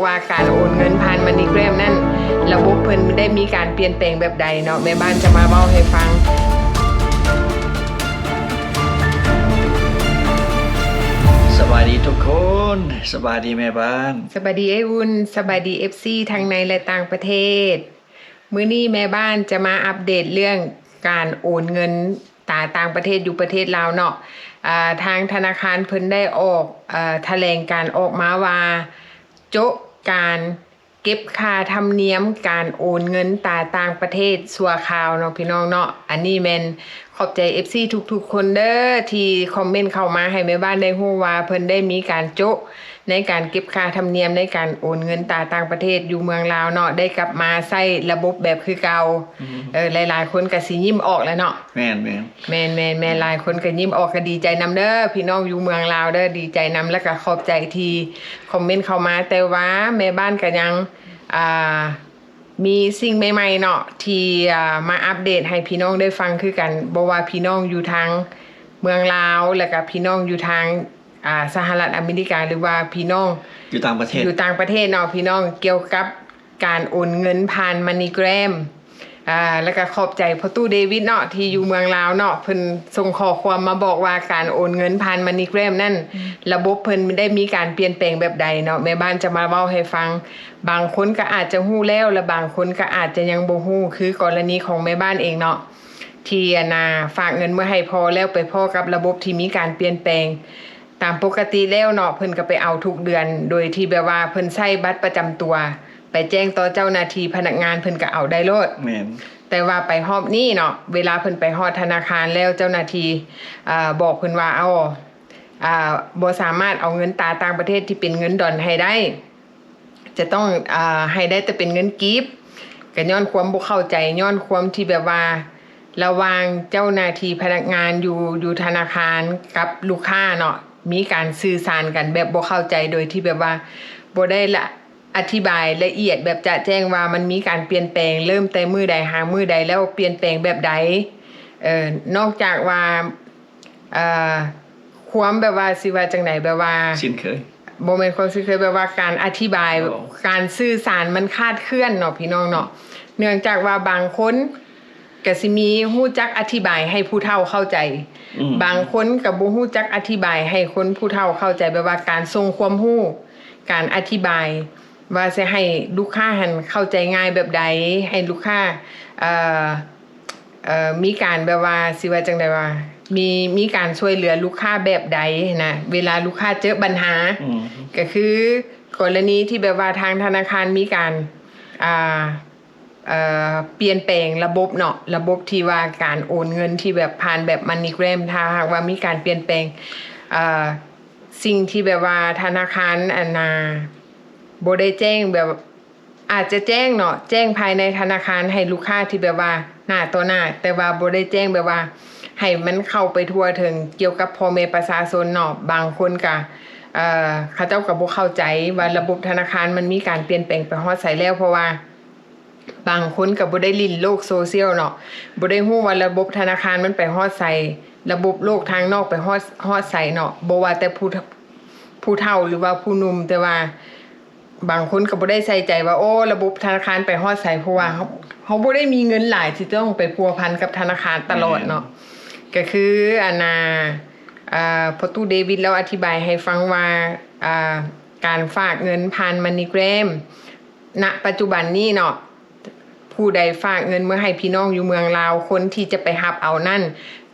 ວ່າການໂອນເງິນຜ່ານ MoneyGram ນັ້ນ ລະບົບເພິ່ນໄດ້ມີການປ່ຽນແປງແບບໃດເນາະ, ແມ່ບ້ານຈະມາເວົ້າໃຫ້ຟັງ. ສະບາຍດີທຸກຄົນ, ສະບາຍດີແມ່ບ້ານ, ສະບາຍດີອ້າຍອຸ່ນ, ສະບາຍດີ ເອັຟຊີ ທັງໃນ ແລະ ຕ່າງປະເທດ. ມື້ນີ້ແມ່ບ້ານຈະມາອັບເດດເລື່ອງການໂອນເງິນຕາຕ່າງປະເທດຢູ່ປະເທດລາວເນາະ. ອາ ທາງທະນາຄານເພິ່ນໄດ້ອອກ ອາ ຖະແຫຼງການອອກມາວ່າ ໂຈະການເກັບຄ່າທຳນຽມການໂອນເງິນຕາຕ່າງປະເທດຊົ່ວຄາວເນາະ ພີ່ນ້ອງເນາະ. ອັນນີ້ແມ່ນຂອບໃຈ ເອັຟຊີ ທຸກໆຄົນເດີ ທີ່ຄອມເມັນເຂົ້າມາໃຫ້ແມ່ບ້ານໄດ້ຮູ້ວ່າ ເພິ່ນໄດ້ມີການໂຈະ ໃນການເກັບຄ່າທຳນຽມໃນການໂອນເງິນຕາຕ່າງປະເທດຢູ່ເມືອງລາວເນາະ ໄດ້ກັບມາໃຊ້ລະບົບແບບຄືເກົ່າ. ອືມ ເອີ ຫຼາຍໆຄົນກະຊິຍິ້ມອອກແລ້ວເນາະ. ແມ່ນໆ ແມ່ນໆ ແມ່ນ ຫຼາຍຄົນກະຍິ້ມອອກ ກະດີໃຈນຳເດີ ພີ່ນ້ອງຢູ່ເມືອງລາວເດີ ດີໃຈນຳ ແລະກະຂອບໃຈທີ່ຄອມເມັນເຂົ້າມາ. ແຕ່ວ່າແມ່ບ້ານກະຍັງ ອ່າ ມີສິ່ງໃໝ່ໆເນາະ ທີ່ ອ່າ ມາອັບເດດໃຫ້ພີ່ນ້ອງໄດ້ຟັງຄືກັນ, ບໍ່ວ່າພີ່ນ້ອງຢູ່ທາງເມືອງລາວ ແລະກະພີ່ນ້ອງຢູ່ທາງ ອ່າ ສະຫະລັດອາເມລິກາ ຫຼືວ່າພີ່ນ້ອງຢູ່ຕ່າງປະເທດ ຢູ່ຕ່າງປະເທດເນາະ ພີ່ນ້ອງ ກ່ຽວກັບການໂອນເງິນຜ່ານ MoneyGram. ອ່າ ແລະກະຂອບໃຈພໍ່ຕູ້ເດວິດເນາະ ທີ່ຢູ່ເມືອງລາວເນາະ ເພິ່ນສົ່ງຂໍ້ຄວາມມາບອກວ່າການໂອນເງິນຜ່ານ MoneyGram ນັ້ນ ອືມ ລະບົບເພິ່ນໄດ້ມີການປ່ຽນແປງແບບໃດເນາະ, ແມ່ບ້ານຈະມາເວົ້າໃຫ້ຟັງ. ບາງຄົນກະອາດຈະຮູ້ແລ້ວ ແລະບາງຄົນກະອາດຈະຍັງບໍ່ຮູ້ ຄືກໍລະນີຂອງແມ່ບ້ານເອງເນາະ ທີ່ ອັນນ່າ ຝາກເງິນເມືອໃຫ້ພໍ່ແລ້ວໄປພໍ້ກັບລະບົບທີ່ມີການປ່ຽນແປງ. ຕາມປົກກະຕິແລ້ວເນາະ ເພິ່ນກະໄປເອົາທຸກເດືອນ ໂດຍທີ່ແບບວ່າເພິ່ນໃຊ້ບັດປະຈຳຕົວ ໄປແຈ້ງຕໍ່ເຈົ້າໜ້າທີ່ພະນັກງານ ເພິ່ນກະເອົາໄດ້ໂລດ. ແມ່ນ. ແຕ່ວ່າໄປຮອບນີ້ເນາະ ເວລາເພິ່ນໄປຮອດທະນາຄານແລ້ວ ເຈົ້າໜ້າທີ່ ເອີ ບອກເພິ່ນວ່າ ເອົາ ອ່າ ບໍ່ສາມາດເອົາເງິນຕາຕ່າງປະເທດທີ່ເປັນເງິນດອນໃຫ້ໄດ້ ຈະຕ້ອງ ອ່າ ໃຫ້ໄດ້ແຕ່ເປັນເງິນກີບ. ກະຍ້ອນຄວາມບໍ່ເຂົ້າໃຈ ຍ້ອນຄວາມທີ່ແບບວ່າ ລະຫວ່າງເຈົ້າໜ້າທີ່ພະນັກງານຢູ່ ຢູ່ທະນາຄານກັບລູກຄ້າເນາະ ມີການສື່ສານກັນແບບບໍ່ເຂົ້າໃຈ ໂດຍທີ່ແບບວ່າບໍ່ໄດ້ລະ ອະທິບາຍລະອຽດແບບຈະແຈ້ງວ່າມັນມີການປ່ຽນແປງເລີ່ມແຕ່ມື້ໃດຫາມື້ໃດ ແລ້ວປ່ຽນແປງແບບໃດ. ເອີ ນອກຈາກວ່າ ເອີ ຄວາມແບບວ່າ ຊິວ່າຈັ່ງໃດ ແບບວ່າ ຊິນເຄີຍ ບໍ່ແມ່ນຄວາມຊິນເຄີຍ ແບບວ່າການອະທິບາຍ ອໍ ການສື່ສານມັນຄາດເຄື່ອນເນາະ ພີ່ນ້ອງເນາະ. ເນື່ອງຈາກວ່າບາງຄົນກະຊິມີຮູ້ຈັກອະທິບາຍໃຫ້ຜູ້ເຖົ້າເຂົ້າໃຈ ອືມ ບາງຄົນກະບໍ່ຮູ້ຈັກອະທິບາຍໃຫ້ຄົນຜູ້ເຖົ້າເຂົ້າໃຈ ແບບວ່າການສົ່ງຄວາມຮູ້ ການອະທິບາຍ ວ່າຊິໃຫ້ລູກຄ້າຫັ້ນເຂົ້າໃຈງ່າຍແບບໃດ ໃຫ້ລູກຄ້າ ເອີ ເອີ ມີການແບບວ່າ ຊິວ່າຈັ່ງໃດວ່າ ມີ ມີການຊ່ວຍເຫຼືອລູກຄ້າແບບໃດຫັ້ນນະ ເວລາລູກຄ້າເຈີບັນຫາ. ອືມ ກະຄືກໍລະນີທີ່ແບບວ່າທາງທະນາຄານມີການ ອ່າ ເອີ ປ່ຽນແປງລະບົບເນາະ ລະບົບທີ່ວ່າການໂອນເງິນທີ່ແບບຜ່ານແບບ MoneyGram ຖ້າຫາກວ່າມີການປ່ຽນແປງ ເອີ ສິ່ງທີ່ແບບວ່າທະນາຄານ ອັນນ່າ ບໍ່ໄດ້ແຈ້ງ ແບບ ອາດຈະແຈ້ງເນາະ ແຈ້ງພາຍໃນທະນາຄານໃຫ້ລູກຄ້າທີ່ແບບວ່າໜ້າຕໍ່ໜ້າ ແຕ່ວ່າບໍ່ໄດ້ແຈ້ງແບບວ່າໃຫ້ມັນເຂົ້າໄປທົ່ວເຖິງກ່ຽວກັບພໍ່ແມ່ປະຊາຊົນເນາະ. ບາງຄົນກະ ເອີ ເຂົາເຈົ້າກະບໍ່ເຂົ້າໃຈວ່າລະບົບທະນາຄານມັນມີການປ່ຽນແປງໄປຮອດໃສແລ້ວ ເພາະວ່າ ບາງຄົນກະບໍ່ໄດ້ຫຼິ້ນໂລກໂຊຊຽວເນາະ ບໍ່ໄດ້ຮູ້ວ່າລະບົບທະນາຄານມັນໄປຮອດໃສ ລະບົບໂລກທາງນອກໄປຮອດ ຮອດໃສເນາະ ບໍ່ວ່າແຕ່ຜູ້ ຜູ້ເຖົ້າ ຫຼືວ່າຜູ້ໜຸ່ມ ແຕ່ວ່າບາງຄົນກະບໍ່ໄດ້ໃສ່ໃຈວ່າ ໂອ້ ລະບົບທະນາຄານໄປຮອດໃສ ເພາະວ່າເຮົາ ເຮົາບໍ່ໄດ້ມີເງິນຫຼາຍທີ່ຕ້ອງໄປພົວພັນກັບທະນາຄານຕະຫຼອດເນາະ. ແມ່ນ. ກະຄື ອັນນ່າ ເອີ ພໍ່ຕູ້ເດວິດລາວອະທິບາຍໃຫ້ຟັງວ່າ ອ່າ ການຝາກເງິນຜ່ານ MoneyGram ນະປັດຈຸບັນນີ້ເນາະ ຜູ້ໃດຝາກເງິນເມືອໃຫ້ພີ່ນ້ອງຢູ່ເມືອງລາວ ຄົນທີ່ຈະໄປຮັບເອົານັ້ນ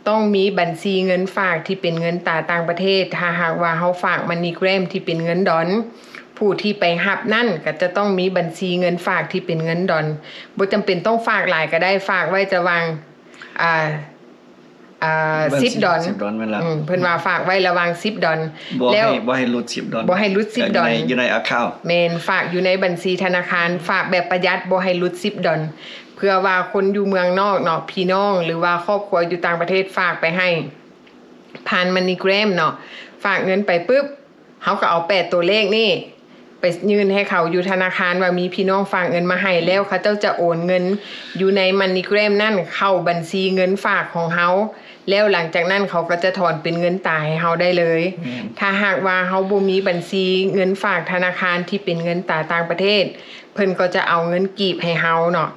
ຕ້ອງມີບັນຊີເງິນຝາກທີ່ເປັນເງິນຕາຕ່າງປະເທດ. ຖ້າຫາກວ່າເຮົາຝາກ MoneyGram ທີ່ເປັນເງິນດອນ ຜູ້ທີ່ໄປຮັບນັ້ນກະຈະຕ້ອງມີບັນຊີເງິນຝາກທີ່ເປັນເງິນດອນ. ບໍ່ຈຳເປັນຕ້ອງຝາກຫຼາຍກະໄດ້ ຝາກໄວ້ລະຫວ່າງ ອ່າ ອ່າ ສິບດອນ ສິບດອນ ແມ່ນລະ ອືມ ເພິ່ນວ່າຝາກໄວ້ລະຫວ່າງສິບດອນ ບໍ່ໃຫ້ ແລ້ວບໍ່ໃຫ້ຫຼຸດສິບດອນ ບໍ່ໃຫ້ຫຼຸດສິບດອນ ຢູ່ໃນ ຢູ່ໃນ account ແມ່ນ ຝາກຢູ່ໃນບັນຊີທະນາຄານ ຝາກແບບປະຢັດ ບໍ່ໃຫ້ຫຼຸດສິບດອນ ເພື່ອວ່າຄົນຢູ່ເມືອງນອກເນາະ ພີ່ນ້ອງ ຫຼືວ່າຄອບຄົວຢູ່ຕ່າງປະເທດ ຝາກໄປໃຫ້ຜ່ານ MoneyGram ເນາະ ຝາກເງິນໄປປຶບ ເຮົາກະເອົາແປດໂຕເລກນີ້ໄປຍື່ນໃຫ້ເຂົາຢູ່ທະນາຄານວ່າມີພີ່ນ້ອງຝາກເງິນມາໃຫ້ ແລ້ວເຂົາເຈົ້າຈະໂອນເງິນຢູ່ໃນ MoneyGram ນັ້ນເຂົ້າບັນຊີເງິນຝາກຂອງເຮົາ ແລ້ວຫຼັງຈາກນັ້ນເຂົາກໍຈະຖອນເປັນເງິນຕາໃຫ້ເຮົາໄດ້ເລີຍ. ແມ່ນ. ຖ້າຫາກວ່າເຮົາບໍ່ມີບັນຊີເງິນຝາກທະນາຄານທີ່ເປັນເງິນຕາຕ່າງປະເທດ, ເພິ່ນກໍຈະເອົາເງິນກີບໃຫ້ເຮົາເນາະ.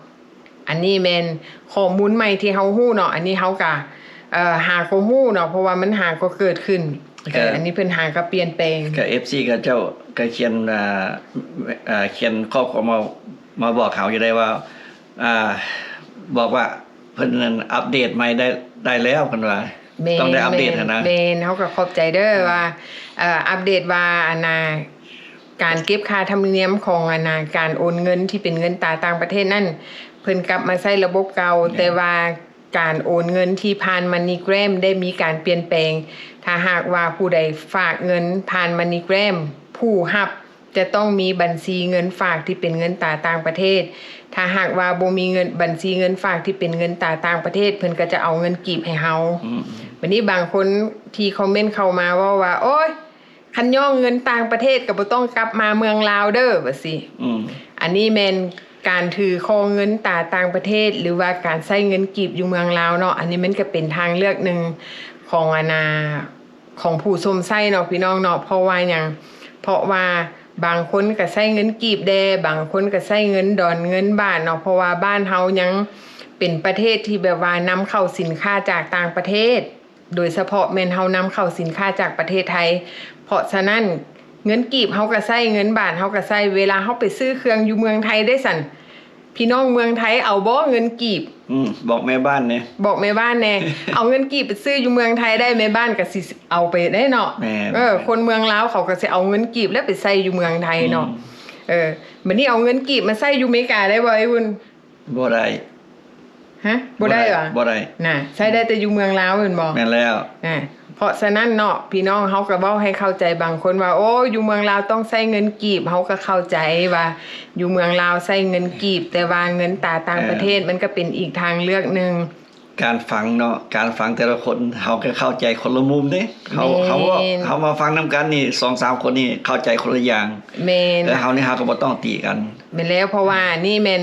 ອັນນີ້ແມ່ນຂໍ້ມູນໃໝ່ທີ່ເຮົາຮູ້ເນາະ, ອັນນີ້ເຮົາກະ ເອີ ຫາກໍຮູ້ເນາະ, ເພາະວ່າມັນຫາກໍເກີດຂຶ້ນ. ເອີ ກໍ ອັນນີ້ເພິ່ນຫາກໍປ່ຽນແປງ. ກໍເອັຟຊີເຂົາເຈົ້າກໍຂຽນ ອ່າ ອ່າ ຂຽນຂໍ້ຄວາມມາ ມາບອກເຮົາຢູ່ໄດ້ວ່າ ອ່າ ບອກວ່າເພິ່ນນັ້ນອັບເດດໃໝ່ໄດ້ ໄດ້ແລ້ວ ເພິ່ນວ່າ. ແມ່ນ ຕ້ອງໄດ້ອັບເດດ ແມ່ນ ຫັ້ນນະ. ແມ່ນ, ເຮົາກໍຂອບໃຈເດີ ອືມ ວ່າ ເອີ ອັບເດດວ່າ ອັນນ່າ ການເກັບຄ່າທຳນຽມຂອງ ອັນນ່າ ການໂອນເງິນທີ່ເປັນເງິນຕາຕ່າງປະເທດນັ້ນ ເພິ່ນກັບມາໃຊ້ລະບົບເກົ່າ. ແມ່ນ. ແຕ່ວ່າການໂອນເງິນທີ່ຜ່ານ MoneyGram ໄດ້ມີການປ່ຽນແປງ. ຖ້າຫາກວ່າຜູ້ໃດຝາກເງິນຜ່ານ MoneyGram ຜູ້ຮັບຈະຕ້ອງມີບັນຊີເງິນຝາກທີ່ເປັນເງິນຕາຕ່າງປະເທດ. ຖ້າຫາກວ່າບໍ່ມີເງິນ ບັນຊີເງິນຝາກທີ່ເປັນເງິນຕາຕ່າງປະເທດ, ເພິ່ນກໍຈະເອົາເງິນກີບໃຫ້ເຮົາ. ອືມ. ບັດນີ້ບາງຄົນທີ່ຄອມເມັນເຂົ້າມາເວົ້າວ່າ ໂອ້ຍ ຄັນຍ້ອງເງິນຕ່າງປະເທດກໍບໍ່ຕ້ອງກັບມາເມືອງລາວເດີ ວ່າຊີ້. ອືມ. ອັນນີ້ແມ່ນການຖືຄອງເງິນຕາຕ່າງປະເທດ ຫຼືວ່າການໃຊ້ເງິນກີບຢູ່ເມືອງລາວເນາະ. ອັນນີ້ມັນກໍເປັນທາງເລືອກໜຶ່ງຂອງ ອັນນ່າ ຂອງຜູ້ຊົມໃຊ້ເນາະ ພີ່ນ້ອງເນາະ. ເພາະວ່າຫຍັງ? ເພາະວ່າບາງຄົນກໍໃຊ້ເງິນກີບແດ່, ບາງຄົນກໍໃຊ້ເງິນດອນ ເງິນບາດເນາະ. ເພາະວ່າບ້ານເຮົາຍັງເປັນປະເທດທີ່ແບບວ່ານຳເຂົ້າສິນຄ້າຈາກຕ່າງປະເທດ. ໂດຍສະເພາະແມ່ນເຮົານຳເຂົ້າສິນຄ້າຈາກປະເທດໄທ. ເພາະສະນັ້ນ ເງິນກີບເຮົາກໍໃຊ້, ເງິນບາດເຮົາກໍໃຊ້. ເວລາເຮົາໄປຊື້ເຄື່ອງຢູ່ເມືອງໄທເດ້ຊັ້ນ, ພີ່ນ້ອງເມືອງໄທເອົາບໍ່ເງິນກີບ? ອືມ ບອກແມ່ບ້ານແດ່ ບອກແມ່ບ້ານແດ່. ເອົາເງິນກີບໄປຊື້ຢູ່ເມືອງໄທໄດ້, ແມ່ບ້ານກໍຊິເອົາໄປໄດ້ເນາະ. ແມ່ນ. ເອີ ຄົນເມືອງລາວເຂົາກໍຊິເອົາເງິນກີບແລ້ວໄປໃຊ້ຢູ່ເມືອງໄທເນາະ. ອືມ. ເອີ ບັດນີ້ເອົາເງິນກີບມາໃຊ້ຢູ່ເມກາໄດ້ບໍ່ ໄອ້ອຸ່ນ? ບໍ່ໄດ້. ຮະ? ບໍ່ໄດ້ຫວາ? ບໍ່ໄດ້. ນະ ໃຊ້ໄດ້ແຕ່ຢູ່ເມືອງລາວແມ່ນບໍ່? ແມ່ນແລ້ວ. ນະ ເພາະສະນັ້ນເນາະ ພີ່ນ້ອງ ເຮົາກໍເວົ້າໃຫ້ເຂົ້າໃຈ. ບາງຄົນວ່າ ໂອ້ ຢູ່ເມືອງລາວຕ້ອງໃຊ້ເງິນກີບ, ເຮົາກໍເຂົ້າໃຈວ່າຢູ່ເມືອງລາວໃຊ້ເງິນກີບ, ແຕ່ວ່າເງິນຕາຕ່າງປະເທດ ເອີ ມັນກໍເປັນອີກທາງເລືອກໜຶ່ງ. ການຟັງເນາະ ການຟັງແຕ່ລະຄົນ ເຮົາກໍເຂົ້າໃຈຄົນລະມຸມເດ້. ເຮົາ ແມ່ນ. ເຮົາ ເຮົາມາຟັງນຳກັນນີ້ ສອງສາມຄົນນີ້ເຂົ້າໃຈຄົນລະຢ່າງ. ແມ່ນ. ແລະເຮົານີ້ ເຮົາກໍບໍ່ຕ້ອງຕີກັນ. ແມ່ນແລ້ວ ເພາະວ່ານີ້ແມ່ນ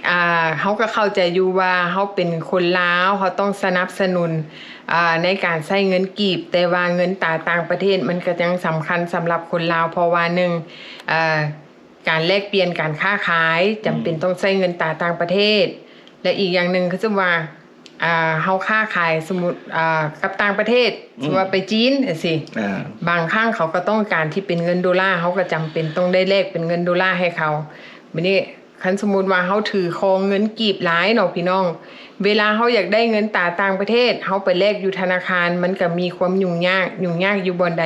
ອ່າ ເຮົາກໍເຂົ້າໃຈຢູ່ວ່າເຮົາເປັນຄົນລາວ ເຮົາຕ້ອງສະໜັບສະໜູນ ອ່າ ໃນການໃຊ້ເງິນກີບ, ແຕ່ວ່າເງິນຕາຕ່າງປະເທດມັນກໍຍັງສຳຄັນສຳລັບຄົນລາວ ເພາະວ່າໜຶ່ງ ອ່າ ການແລກປ່ຽນ ການຄ້າຂາຍ ຈຳເປັນ ອືມ ຕ້ອງໃຊ້ເງິນຕາຕ່າງປະເທດ ແລະ ອີກຢ່າງໜຶ່ງ ຄືສົມມຸດວ່າ ອ່າ ເຮົາຄ້າຂາຍ ສົມມຸດ ອ່າ ກັບຕ່າງປະເທດ ອືມ ສົມມຸດວ່າໄປຈີນຈັ່ງຊີ້ ອ່າ ບາງຄັ້ງເຂົາກໍຕ້ອງການທີ່ເປັນເງິນໂດລາ ເຮົາກໍຈຳເປັນຕ້ອງໄດ້ແລກເປັນເງິນໂດລາໃຫ້ເຂົາ. ບັດນີ້ ຄັນສົມມຸດວ່າເຮົາຖືຄອງເງິນກີບຫຼາຍເນາະ ພີ່ນ້ອງ ເວລາເຮົາຢາກໄດ້ເງິນຕາຕ່າງປະເທດ ເຮົາໄປແລກຢູ່ທະນາຄານ ມັນກໍມີຄວາມຫຍຸ້ງຍາກ. ຫຍຸ້ງຍາກຢູ່ບ່ອນໃດ?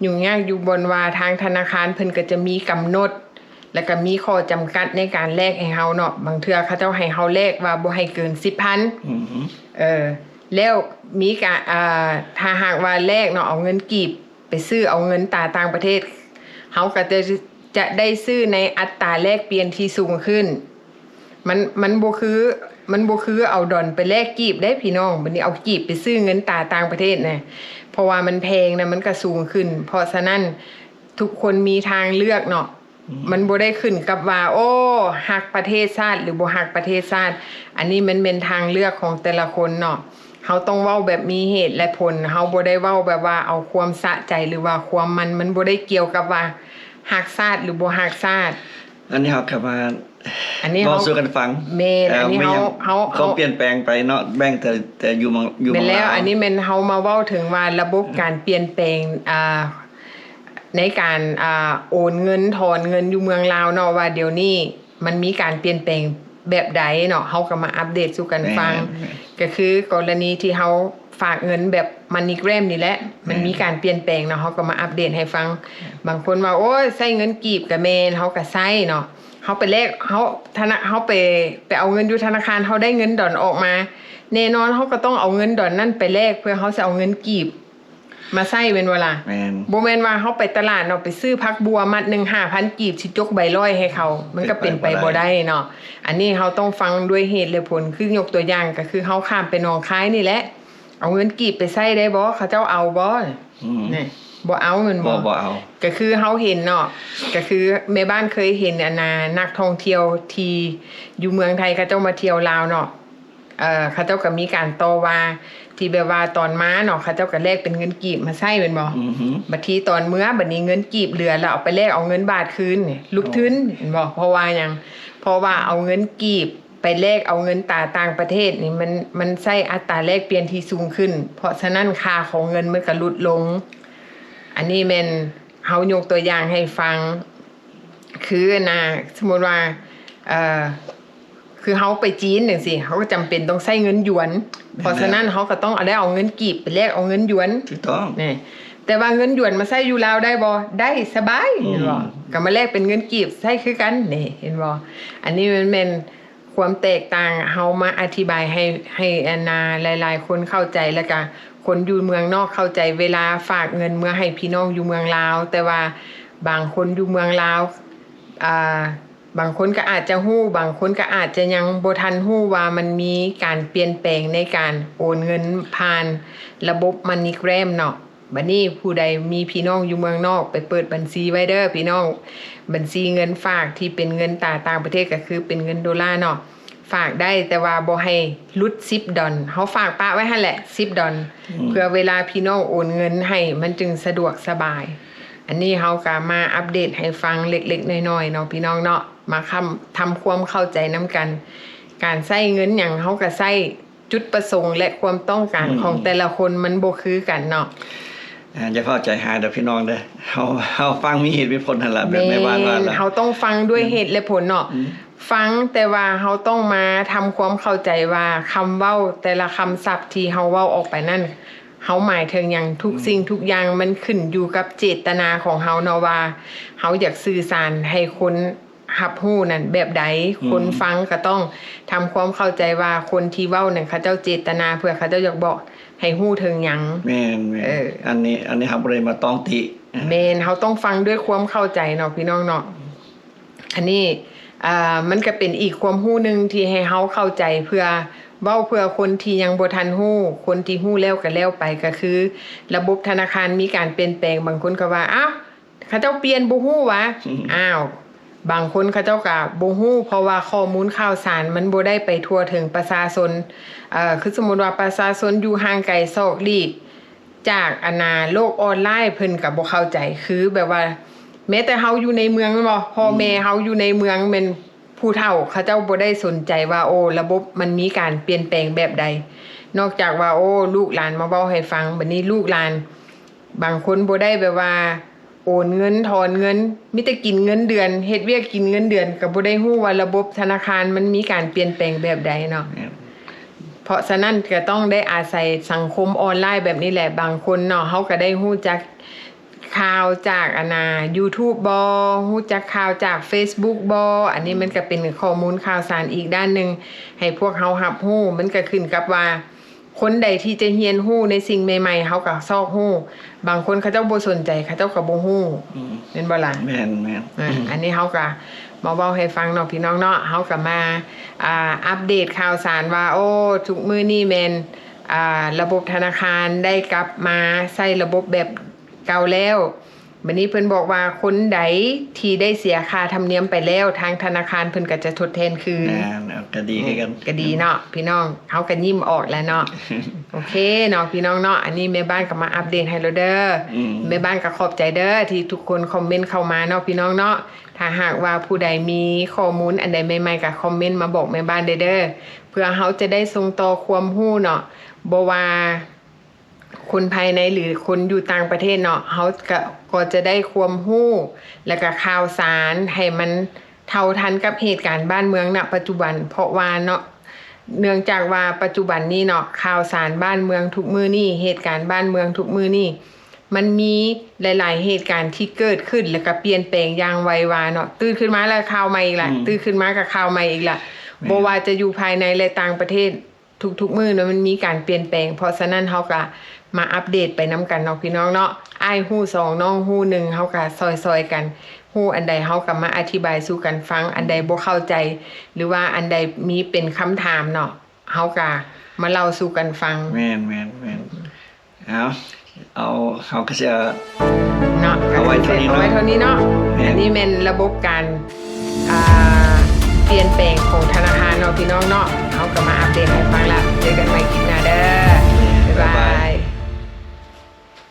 ຫຍຸ້ງຍາກຢູ່ບ່ອນວ່າທາງທະນາຄານເພິ່ນກໍຈະມີກຳນົດ ແລ້ວກໍມີຂໍ້ຈຳກັດໃນການແລກໃຫ້ເຮົາເນາະ. ບາງເທື່ອເຂົາເຈົ້າໃຫ້ເຮົາແລກວ່າບໍ່ໃຫ້ເກີນສິບພັນ ອືມ ເອີ ແລ້ວມີການ ອ່າ ຖ້າຫາກວ່າແລກເນາະ ເອົາເງິນກີບ ໄປຊື້ເອົາເງິນຕາຕ່າງປະເທດ ເຮົາກໍຈະ ຈະໄດ້ຊື້ໃນອັດຕາແລກປ່ຽນທີ່ສູງຂຶ້ນ. ມັນ ມັນບໍ່ຄື ມັນບໍ່ຄືເອົາດອນໄປແລກກີບເດ້ພີ່ນ້ອງ. ບັດນີ້ເອົາກີບໄປຊື້ເງິນຕາຕ່າງປະເທດນະ ເພາະວ່າມັນແພງນະ ມັນກໍສູງຂຶ້ນ. ເພາະສະນັ້ນ ທຸກຄົນມີທາງເລືອກເນາະ. ອືມ ມັນບໍ່ໄດ້ຂຶ້ນກັບວ່າ ໂອ້ ຮັກປະເທດຊາດ ຫຼື ບໍ່ຮັກປະເທດຊາດ. ອັນນີ້ມັນແມ່ນທາງເລືອກຂອງແຕ່ລະຄົນເນາະ. ເຮົາຕ້ອງເວົ້າແບບມີເຫດແລະຜົນ. ເຮົາບໍ່ໄດ້ເວົ້າແບບວ່າເອົາຄວາມສະໃຈ ຫຼືວ່າຄວາມມັນ. ມັນບໍ່ໄດ້ກ່ຽວກັບວ່າຮັກຊາດ ຫຼື ບໍ່ຮັກຊາດ. ອັນນີ້ເຮົາກໍມາ ອັນນີ້ເຮົາ ເວົ້າສູ່ກັນຟັງ. ແມ່ນ. ເອີ ອັນນີ້ເຮົາ ມີຫຍັງ ເຮົາ ຄວາມປ່ຽນແປງໄປເນາະ ແບ່ງແຕ່ ແຕ່ຢູ່ເມືອງ ຢູ່ເມືອງລາວ. ແມ່ນແລ້ວ. ອັນນີ້ແມ່ນເຮົາມາເວົ້າເຖິງວ່າລະບົບການປ່ຽນແປງ ອ່າ ໃນການ ອ່າ ໂອນເງິນ ຖອນເງິນຢູ່ເມືອງລາວເນາະ ວ່າດຽວນີ້ ມັນມີການປ່ຽນແປງແບບໃດເນາະ ເຮົາກໍມາອັບເດດສູ່ກັນຟັງ. ແມ່ນໆໆ ກໍຄືກໍລະນີທີ່ເຮົາຝາກເງິນແບບ MoneyGram ນີ້ແຫຼະ ມັນມີການປ່ຽນແປງເນາະ ເຮົາກໍມາອັບເດດໃຫ້ຟັງ. ບາງຄົນວ່າ ໂອ້ຍ ໃຊ້ເງິນກີບກໍແມ່ນ ເຮົາກໍໃຊ້ເນາະ ເຮົາໄປແລກ ເຮົາ ທະນະ ເຮົາໄປ ໄປເອົາເງິນຢູ່ທະນາຄານ ເຮົາໄດ້ເງິນດອນອອກມາ ແນ່ນອນເຮົາກໍຕ້ອງເອົາເງິນດອນນັ້ນໄປແລກ ເພື່ອເຮົາຊິເອົາເງິນກີບ ມາໃຊ້ແມ່ນບໍ່ລະ? ແມ່ນ. ບໍ່ແມ່ນວ່າເຮົາໄປຕະຫຼາດເນາະ ໄປຊື້ຜັກບົ່ວມັດໜຶ່ງຫ້າພັນກີບ ຊິຈົກໃບຮ້ອຍໃຫ້ເຂົາ ມັນກໍເປັນໄປບໍ່ໄດ້ເນາະ. ອັນນີ້ເຮົາຕ້ອງຟັງດ້ວຍເຫດແລະຜົນ. ຄືຍົກຕົວຢ່າງ ກໍຄືເຮົາຂ້າມໄປໜອງຄາຍນີ້ແຫຼະ ເອົາເງິນກີບໄປໃຊ້ໄດ້ບໍ່? ເຂົາເຈົ້າເອົາບໍ່? ອືມ ນີ້ ບໍ່ເອົາແມ່ນບໍ່? ບໍ່ ບໍ່ເອົາ. ກໍຄືເຮົາເຫັນເນາະ ກໍຄືແມ່ບ້ານເຄີຍເຫັນ ອັນນ່າ ນັກທ່ອງທ່ຽວທີ່ຢູ່ເມືອງໄທ ເຂົາເຈົ້າມາທ່ຽວລາວເນາະ ເອີ ເຂົາເຈົ້າກໍມີການຕໍ່ວ່າ ທີ່ແບບວ່າຕອນມາເນາະ ເຂົາເຈົ້າກໍແລກເປັນເງິນກີບມາໃຊ້ແມ່ນບໍ່? ອືຮຶ ບັດທີຕອນເມືອ ບັດນີ້ເງິນກີບເຫຼືອ ແລ້ວເອົາໄປແລກເອົາເງິນບາດຄືນ ລຸກທຶນ ເຫັນບໍ່? ເພາະວ່າຫຍັງ? ເພາະວ່າເອົາເງິນກີບໄປແລກເອົາເງິນຕາຕ່າງປະເທດນີ້ ມັນ ມັນໃຊ້ອັດຕາແລກປ່ຽນທີ່ສູງຂຶ້ນ ເພາະສະນັ້ນຄ່າຂອງເງິນມັນກໍຫຼຸດລົງ. ອັນນີ້ແມ່ນເຮົາຍົກຕົວຢ່າງໃຫ້ຟັງ ຄື ອັນນ່າ ສົມມຸດວ່າ ເອີ ຄືເຮົາໄປຈີນຈັ່ງຊີ້ ເຮົາກໍຈຳເປັນຕ້ອງໃຊ້ເງິນຢວນ ແມ່ນແລ້ວ ເພາະສະນັ້ນເຮົາກໍຕ້ອງເອົາ ໄດ້ເອົາເງິນກີບໄປແລກເອົາເງິນຢວນ ຖືກຕ້ອງ ນີ້ ແຕ່ວ່າເງິນຢວນມາໃຊ້ຢູ່ລາວໄດ້ບໍ່? ໄດ້ ສະບາຍ ອືມ ເຫັນບໍ່? ກໍມາແລກເປັນເງິນກີບໃຊ້ຄືກັນ ນີ້ ເຫັນບໍ່? ອັນນີ້ມັນແມ່ນຄວາມແຕກຕ່າງ ເຮົາມາອະທິບາຍໃຫ້ ໃຫ້ ອັນນ່າ ຫຼາຍໆຄົນເຂົ້າໃຈ ແລ້ວກະຄົນຢູ່ເມືອງນອກເຂົ້າໃຈ ເວລາຝາກເງິນເມືອໃຫ້ພີ່ນ້ອງຢູ່ເມືອງລາວ ແຕ່ວ່າບາງຄົນຢູ່ເມືອງລາວ ອ່າ ບາງຄົນກໍອາດຈະຮູ້ ບາງຄົນກໍອາດຈະຍັງບໍ່ທັນຮູ້ວ່າມັນມີການປ່ຽນແປງໃນການໂອນເງິນຜ່ານລະບົບ MoneyGram ເນາະ. ບັດນີ້ຜູ້ໃດມີພີ່ນ້ອງຢູ່ເມືອງນອກ ໄປເປີດບັນຊີໄວ້ເດີພີ່ນ້ອງ ບັນຊີເງິນຝາກທີ່ເປັນເງິນຕາຕ່າງປະເທດ ກໍຄືເປັນເງິນໂດລາເນາະ ຝາກໄດ້ ແຕ່ວ່າບໍ່ໃຫ້ຫຼຸດສິບດອນ ເຮົາຝາກປະໄວ້ຫັ້ນແຫຼະສິບດອນ ອືມ ເພື່ອເວລາພີ່ນ້ອງໂອນເງິນໃຫ້ ມັນຈຶ່ງສະດວກສະບາຍ. ອັນນີ້ເຮົາກໍມາອັບເດດໃຫ້ຟັງເລັກໆນ້ອຍໆເນາະ ພີ່ນ້ອງເນາະ ມາຄຳ ທຳຄວາມເຂົ້າໃຈນຳກັນ ການໃຊ້ເງິນຫຍັງ ເຮົາກໍໃຊ້ ຈຸດປະສົງ ແລະ ຄວາມຕ້ອງການ ອືມ ຂອງແຕ່ລະຄົນມັນບໍ່ຄືກັນເນາະ. ອ່າ ຢ່າເຂົ້າໃຈຮ້າຍເດີພີ່ນ້ອງເດີ ເຮົາ ເຮົາຟັງມີເຫດມີຜົນຫັ້ນລະ ແບບແມ່ບ້ານວ່າລະ ເຮົາຕ້ອງຟັງດ້ວຍເຫດແລະຜົນເນາະ ອືມ ຟັງ ແຕ່ວ່າເຮົາຕ້ອງມາທຳຄວາມເຂົ້າໃຈວ່າ ຄຳເວົ້າແຕ່ລະຄຳສັບທີ່ເຮົາເວົ້າອອກໄປນັ້ນ ເຮົາໝາຍເຖິງຫຍັງ? ທຸກ ອືມ ສິ່ງທຸກຢ່າງມັນຂຶ້ນຢູ່ກັບເຈດຕະນາຂອງເຮົາເນາະ ວ່າເຮົາຢາກສື່ສານໃຫ້ຄົນ ຮັບຮູ້ນັ້ນແບບໃດ ອືມ ຄົນຟັງກໍຕ້ອງທຳຄວາມເຂົ້າໃຈວ່າ ຄົນທີ່ເວົ້ານັ້ນ ເຂົາເຈົ້າເຈດຕະນາເພື່ອເຂົາເຈົ້າຢາກບອກໃຫ້ຮູ້ເຖິງຫຍັງ. ແມ່ນໆ ເອີ ອັນນີ້ ອັນນີ້ເຮົາບໍ່ໄດ້ມາຕ້ອງຕິ ແມ່ນ ເຮົາຕ້ອງຟັງດ້ວຍຄວາມເຂົ້າໃຈເນາະ ພີ່ນ້ອງເນາະ. ອັນນີ້ ອ່າ ມັນກໍເປັນອີກຄວາມຮູ້ໜຶ່ງທີ່ໃຫ້ເຮົາເຂົ້າໃຈ ເພື່ອເວົ້າເພື່ອຄົນທີ່ຍັງບໍ່ທັນຮູ້ ຄົນທີ່ຮູ້ແລ້ວກໍແລ້ວໄປ ກໍຄືລະບົບທະນາຄານມີການປ່ຽນແປງ ບາງຄົນກໍວ່າ ອ້າວ ເຂົາເຈົ້າປ່ຽນບໍ່ຮູ້ຫວາ? ອືມ ອ້າວ ບາງຄົນເຂົາເຈົ້າກະບໍ່ຮູ້ ເພາະວ່າຂໍ້ມູນຂ່າວສານມັນບໍ່ໄດ້ໄປທົ່ວເຖິງປະຊາຊົນ ເອີ ຄືສົມມຸດວ່າປະຊາຊົນຢູ່ຫ່າງໄກສອກຫຼີກຈາກ ອັນນ່າ ໂລກອອນລາຍ ເພິ່ນກະບໍ່ເຂົ້າໃຈ ຄືແບບວ່າ ແມ້ແຕ່ເຮົາຢູ່ໃນເມືອງແມ່ນບໍ່? ພໍ່ແມ່ເຮົາຢູ່ໃນເມືອງ ແມ່ນຜູ້ເຖົ້າເຂົາເຈົ້າບໍ່ໄດ້ສົນໃຈວ່າ ໂອ້ ລະບົບມັນມີການປ່ຽນແປງແບບໃດ ນອກຈາກວ່າ ໂອ້ ລູກຫຼານມາເວົ້າໃຫ້ຟັງ ບັດນີ້ລູກຫຼານ ບາງຄົນບໍ່ໄດ້ແບບວ່າໂອນເງິນຖອນເງິນ ມີແຕ່ກິນເງິນເດືອນ ເຮັດວຽກກິນເງິນເດືອນ ກໍບໍ່ໄດ້ຮູ້ວ່າລະບົບທະນາຄານມັນມີການປ່ຽນແປງແບບໃດເນາະ. ແມ່ນ ເພາະສະນັ້ນກໍຕ້ອງໄດ້ອາໄສສັງຄົມອອນລາຍແບບນີ້ແຫຼະ ບາງຄົນເນາະ ເຮົາກໍໄດ້ຮູ້ຈັກຂ່າວຈາກ ອັນນ່າ ຢູທູບບໍ ຮູ້ຈັກຂ່າວຈາກເຟສບຸກບໍ ອັນນີ້ມັນກໍເປັນຂໍ້ມູນຂ່າວສານອີກດ້ານໜຶ່ງໃຫ້ພວກເຮົາຮັບຮູ້ ມັນກໍຂຶ້ນກັບວ່າ ຄົນໃດທີ່ຈະຮຽນຮູ້ໃນສິ່ງໃໝ່ໆ ເຮົາກໍຊອກຮູ້ ບາງຄົນເຂົາເຈົ້າບໍ່ສົນໃຈ ເຂົາເຈົ້າກໍບໍ່ຮູ້ ອືມ ແມ່ນບໍ່ລະ? ແມ່ນໆ ອາ ອືມ ອັນນີ້ເຮົາກໍມາເວົ້າໃຫ້ຟັງເນາະ ພີ່ນ້ອງເນາະ ເຮົາກໍມາ ອ່າ ອັບເດດຂ່າວສານວ່າ ໂອ້ ທຸກມື້ນີ້ແມ່ນ ອ່າ ລະບົບທະນາຄານໄດ້ກັບມາໃຊ້ລະບົບແບບເກົ່າແລ້ວ ບັດນີ້ເພິ່ນບອກວ່າ ຄົນໃດທີ່ໄດ້ເສຍຄ່າທຳນຽມໄປແລ້ວ ທາງທະນາຄານເພິ່ນກໍຈະທົດແທນຄືນ. ແມ່ນ ກໍດີຄືກັນ ກໍດີເນາະ ພີ່ນ້ອງ ເຮົາກໍຍິ້ມອອກແລ້ວເນາະ. ໂອເຄເນາະ ພີ່ນ້ອງເນາະ ອັນນີ້ແມ່ບ້ານກໍມາອັບເດດໃຫ້ແລ້ວເດີ. ອືມ ແມ່ບ້ານກໍຂອບໃຈເດີ ທີ່ທຸກຄົນຄອມເມັນເຂົ້າມາເນາະ ພີ່ນ້ອງເນາະ. ຖ້າຫາກວ່າຜູ້ໃດມີຂໍ້ມູນອັນໃດໃໝ່ໆ ກໍຄອມເມັນມາບອກແມ່ບ້ານໄດ້ເດີ ເພື່ອເຮົາຈະໄດ້ສົ່ງຕໍ່ຄວາມຮູ້ເນາະ ບໍ່ວ່າ ຄົນພາຍໃນ ຫຼື ຄົນຢູ່ຕ່າງປະເທດເນາະ ເຮົາກະ ກໍຈະໄດ້ຄວາມຮູ້ ແລະກະຂ່າວສານໃຫ້ມັນເທົ່າທັນກັບເຫດການບ້ານເມືອງນະປັດຈຸບັນ ເພາະວ່າເນາະ ເນື່ອງຈາກວ່າປັດຈຸບັນນີ້ເນາະ ຂ່າວສານບ້ານເມືອງທຸກມື້ນີ້ ເຫດການບ້ານເມືອງທຸກມື້ນີ້ ມັນມີຫຼາຍໆເຫດການທີ່ເກີດຂຶ້ນ ແລະກະປ່ຽນແປງຢ່າງໄວວາເນາະ ຕື່ນຂຶ້ນມາແລ້ວຂ່າວໃໝ່ອີກລະ ອືມ ຕື່ນຂຶ້ນມາກະຂ່າວໃໝ່ອີກລະ ແມ່ນ ບໍ່ວ່າຈະຢູ່ພາຍໃນ ແລະຕ່າງປະເທດ. ທຸກໆມື້ເນາະ ມັນມີການປ່ຽນແປງ ເພາະສະນັ້ນເຮົາກະມາອັບເດດໄປນຳກັນເນາະ ພີ່ນ້ອງເນາະ ອ້າຍຮູ້ສອງ ນ້ອງຮູ້ໜຶ່ງ ເຮົາກະຊ່ອຍໆກັນ ຮູ້ອັນໃດເຮົາກະມາອະທິບາຍສູ່ກັນຟັງ ອັນໃດບໍ່ເຂົ້າໃຈ ຫຼືວ່າອັນໃດມີເປັນຄຳຖາມເນາະ ເຮົາກະມາເລົ່າສູ່ກັນຟັງ. ແມ່ນໆໆ ເອົາ ເອົາ ເຮົາກະຊິເນາະ ເອົາໄວ້ເທົ່ານີ້ເນາະ ເອົາໄວ້ເທົ່ານີ້ເນາະ ແມ່ນ ອັນນີ້ແມ່ນລະບົບການ ອ່າ ປ່ຽນແປງຂອງທະນາຄານເນາະພີ່ນ້ອງເນາະ ເຮົາກໍມາອັບເດດໃຫ້ຟັງລະ ເຈີກັນໃໝ່ຄລິບໜ້າເດີ ບາຍບາຍ.